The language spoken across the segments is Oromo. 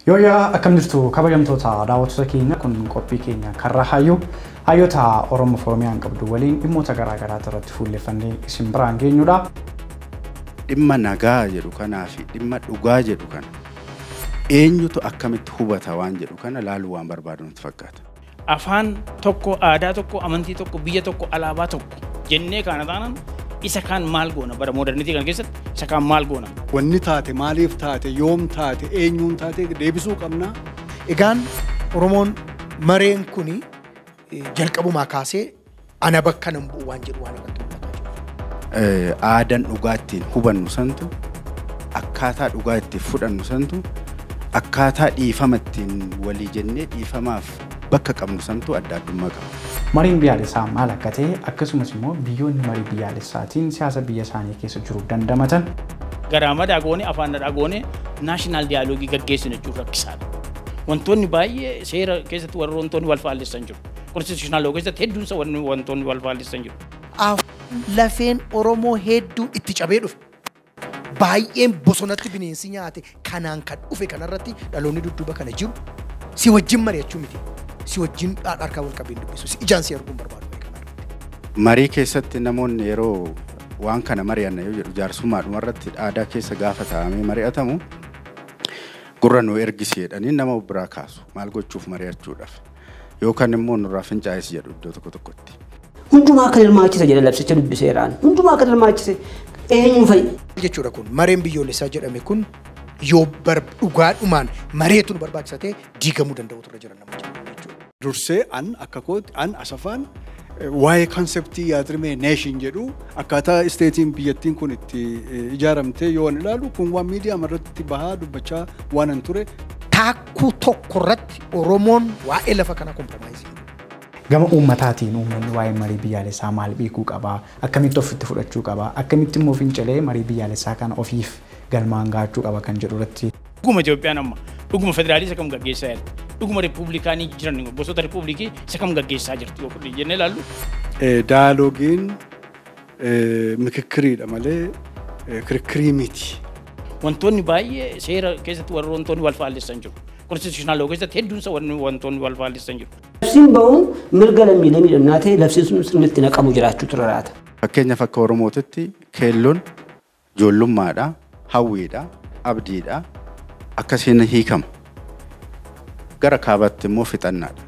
Yooyaa, akkam jirtu kabajamtoota daawwattoota keenya? Kun qophii keenya Karra Hayyuu, hayyoota Oromoo Oromiyaan qabdu waliin dhimmoota garaa garaa irratti fuulleffannee isin biraan geenyudha. Dhimma nagaa jedhu kanaa fi dhimma dhugaa jedhu kana eenyutu akkamitti hubata waan jedhu kana laaluu waan barbaadu nutti fakkaata. Afaan tokko, aadaa tokko, amantii tokko, biyya tokko, alaabaa tokko jennee kana taanaan, isa kaan maal goona? Bara modernity kana keessatti isa kaan maal goona? Wanni taate maaliif taate, yoom taate, eenyuun taate deebisuu qabna. Egaan Oromoon mareen kuni jalqabumaa kaasee ana bakka nan bu'u waan jedhu waan irratti mul'ataa jiru. Aadaan dhugaa ittiin hubannu santu, akkaataa dhugaa ittiin fudhannu santu, akkaataa dhiifama ittiin walii jennee dhiifamaaf bakka qabnu santu adda addummaa qaba. Mariin biyyaalessaa maal akka ta'e, akkasumas immoo biyyoonni marii biyyaalessaatiin siyaasa biyya isaanii keessa jiru dandamatan Garaa madaa goone, afaan dhadhaa goone national dialogue gaggeessinu jechuun rakkisaadha. Wantoonni baay'ee seera keessatti warra wantoonni wal faallessan jiru. Constitutional law keessatti hedduunsa wantoonni wal faallessan jiru. Lafeen Oromoo hedduun itti cabee dhufe. Baay'een bosonatti bineensi nyaate kanaan kan dhufe kanarratti dhaloonni dudduuba kana jiru si wajjin mari'achuu miti. Si wajjin harkaa wal qabeen dubbisu. Si ijaan si arguun barbaadu kanarratti. Marii keessatti namoonni yeroo waan kana mari'anna yoo jedhu, jaarsummaadhuma irratti aadaa keessa gaafa taa'amee mari'atamu, gurra nu ergisi jedhanii nama biraa kaasu, maal gochuuf mari'achuudhaaf, yookaan immoo nurraa fincaa'es jedhu iddoo tokko tokkotti. Hundumaa kan hirmaachise jedha labsicha dubbiseeraan. Hundumaa kan hirmaachise eenyu fa'i? Jechuudha, kun mareen biyyoolessaa jedhame kun yoo dhugaadhumaan mareetu nu barbaachisa ta'e, diigamuu danda'u turre jira nama jedhu jechuudha. Dursee an akka kootti, an Asafaan, waa'ee concept yaadrimee nation jedhu, akkaataa stateiin biyyattiin kun itti ijaaramte yoo an ilaalu, kun waan miidiyaa irratti bahaa dubbachaa waan an ture. Taakkuu tokko irratti Oromoon waa'ee lafa kanaa compromise. Gama uummataatiin uummanni waa'ee marii biyyaalessaa maal beekuu qabaa? Akkamitti ofitti fudhachuu qabaa? Akkamitti immoo fincilee marii biyyaalessaa kana ofiif galmaan gahachuu qaba kan jedhu irratti. Dhuguma Itoophiyaan amma dhuguma federaalii isa kam gaggeessaa jirti? Dhuguma riippublikaanii jiran, gosoota riippubilikii isa kam gaggeessaa jirti yoo fudhii jennee ilaallu? Dialogueiin mikikkiriidha malee kirikkirii miti. Wantoonni baay'ee seera keessatti warra wantoonni wal faallessan jiru. Constitutional law keessatti hedduunsa wantoonni wal faallessan jiru. Labsiin bahuun mirga lammiilee miidhamnaa ta'e, labsiin sun sirnitti naqamu jiraachuu ture laata. Fakkeenyaaf akka Oromootitti keelloon ijoollummaadha, hawwiidha, abdiidha, akkasiin hiikama. Gara kaabaatti immoo fixannaadha.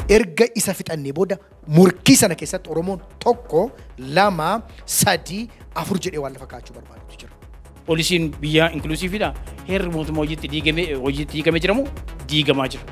Erga isa fixannee booda murkii sana keessatti Oromoon tokko, lama, sadii, afur jedhee waan lafa kaa'achuu barbaadutu jira. Poolisiin biyyaa inclusiveidha. Heerri mootummaa hojiitti diigamee hojiitti hiikamee jiramu diigamaa jira.